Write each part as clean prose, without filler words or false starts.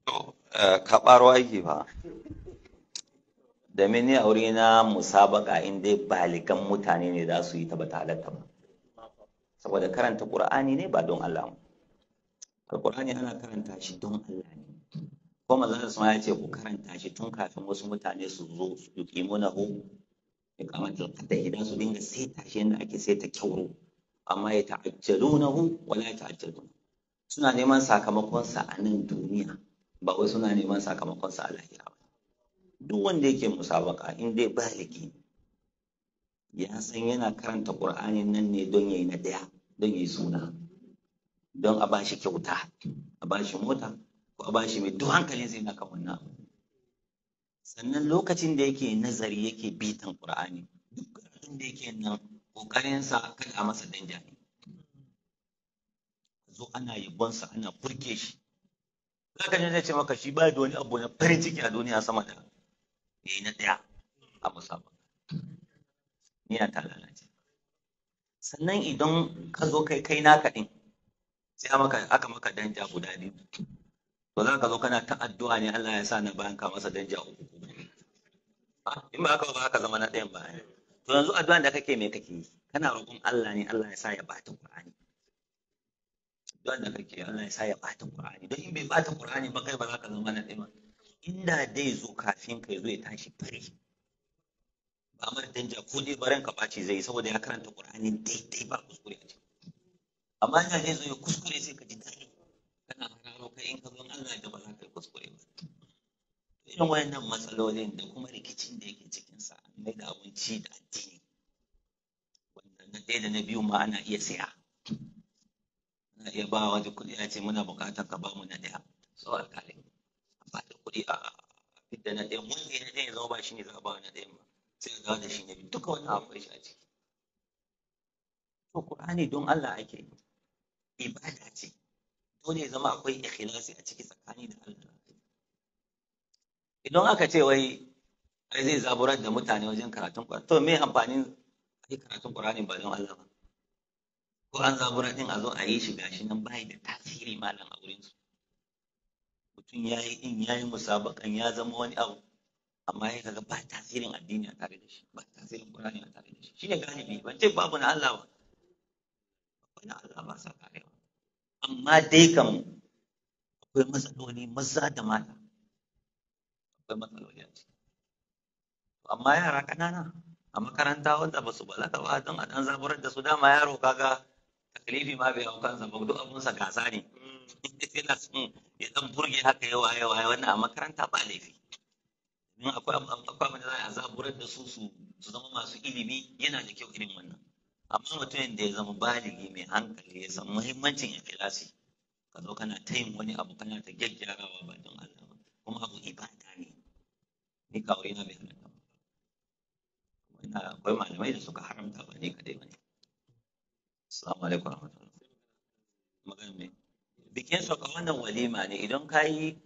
To, ka ɓaro aiki fa. Domin ni a wurina musabaka in dai baligan mutane ne za su yi ta, bata halatta ba. Saboda karanta Qur'ani ne ba don Allah ba. Alqur'ani ana karanta shi don Allah ne. Ko manzon Allah ya ce ku karanta shi tun kafin wasu mutane su zo su yuqimunahu iqamatul qadahi, idan su dinga saita shi yadda ake saita kyauro, amma ya ta'ajjalunahu wala yata'ajjaluna, suna neman sakamakon sa a nan duniya, ba wai suna neman sakamakon sa a lahira ba. Duk wanda yake musabaka, in dai baligi, ya san yana karanta Qur'anin nan ne don yayi na daya, don yayi suna, don a bashi kyauta, a bashi mota ko a bashi mai, duk hankalin sai na kan wannan abu. Sannan lokacin da yake nazari, yake bitan Qur'ani, duk karatun da yake nan, kokarinsa kada a masa danja ne, zo ana yabonsa, ana burge shi. Zaka ji zai ce maka shi ba da wani abu na farin ciki a duniya sama da yayi na daya a musabaka. Niyya ta lalace. Sannan idan ka zo kai kai naka din, sai aka maka danja guda biyu, to za ka zo kana ta addu'a ne Allah ya sa na bayan ka masa danja uku. In ba haka ba, ka zama na ɗayan ba. To yanzu addu'an da kake, me kake yi? Kana roƙon Allah ne Allah ya sa ya bata Qur'ani. Addu'an da kake, Allah ya sa ya bata Qur'ani, don in bai bata Qur'ani ba, kai ba za ka zama na ɗaya ba. Inda dai zo kafin kai zo ya tashi fari ba mar danja ko dai baran ka ɓaci zai, saboda ya karanta Qur'ani daidai, ba kuskure a ciki. Amma ina zai zo ya kuskure, sai ka ji daɗi, kana hararo kai in ka zo Allah da ba za ka yi kuskure ba. Irin wayannan matsalolin da kuma rikicin da yake cikin sa, mai da abinci da addini, wanda na ɗaya da na biyu ma ana iya saya, ana iya ba wani kuɗi a ce muna buƙatar ka ba mu na ɗaya. So alƙali a ba da kuɗi a fidda na ɗayan, wanda ya na ɗayan ya zama ba shi ne za a ba na ɗayan ba, sai a dawo da shi na biyu. Duka wannan akwai shi a ciki. To Qur'ani don Allah ake yi, ibada ce, dole ya zama akwai ikhlasi a ciki, tsakani da Allah. Idan aka ce wai ai zai zaburar da mutane wajen karatun Qur'ani, to me amfanin ai karatun Qur'ani ba don Allah ba? Ko an zaburar din, a zo a yi shi gashi nan bai da tasiri malam a wurin su. Mutum ya yi din, ya yi musabakan, ya zama wani abu, amma ya kaga ba tasirin addini a tare da shi, ba tasirin Qur'ani a tare da shi. Shine galibi. Ban ce babu na Allah ba, akwai na Allah, ba sa karewa, amma dai kam akwai matsaloli maza da mata, akwai matsaloli a ciki. Amma yara ƙanana a makaranta wanda ba su balaga ba, don a ɗan zaburar da su, dama yaro kaga taklifi ma bai hau kansa ba, duk abunsa gasa ne, yana son ya ɗan burge haka, yawa yawa. Wannan a makaranta ba laifi, domin akwai abin da za a zaburar da su su zama masu ilimi, yana da kyau irin wannan. Amma mutumin da ya zama baligi mai hankali, ya san muhimmancin ikhlasi, ka zo kana ta yin wani abu, kana ta gyaggyarawa ba don Allah ba, kuma abu ibada ne, ni kawai na bai halatta ba. Ina akwai malamai da suka haramta, ba ni kadai ba ne. Assalamu alaikum warahmatullahi. Magana me? Bikin sauka, wannan walima ne. Idan ka yi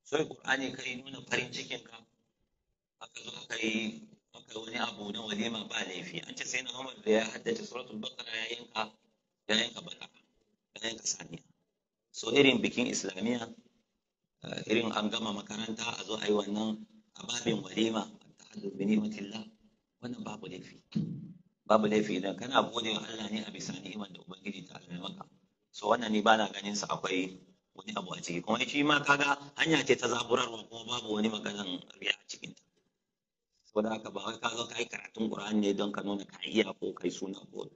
sai Qur'ani, ka yi nuna farin cikin ka, aka zo aka yi wani abu na walima, ba laifi. An ce sai na Umar da ya haddace Suratul Baqara, ya yanka bakara, ya yanka saniya. So irin bikin Islamiyya, irin an gama makaranta, a zo a yi wannan a babin walima, tahaddu bi ni'matillah, wannan babu laifi. Babu laifi idan kana gode wa Allah ne a bisa ni'imar da Ubangiji ta Allah ya maka. So wannan ni bana ganin sa akwai wani abu a ciki. Kuma shi ma kaga hanya ce ta zaburarwa, kuma babu wani maganan riya a cikin ta. Saboda haka ba wai ka zo ka yi karatun Qur'ani ne don ka nuna ka iya ko kai suna ko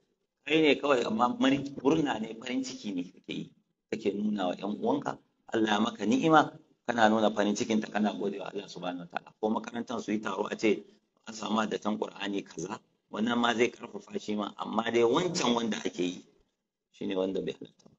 kai ne kawai, amma murna ne, farin ciki ne kake yi, kake nuna wa ƴan uwanka Allah ya maka ni'ima, kana nuna farin cikin ta, kana gode wa Allah subhanahu wataala. Ko makarantar su yi taro a ce an samu haddatan Qur'ani kaza, wannan ma zai karfafa shi ma. Amma dai wancan wanda ake yi shine wanda bai halatta.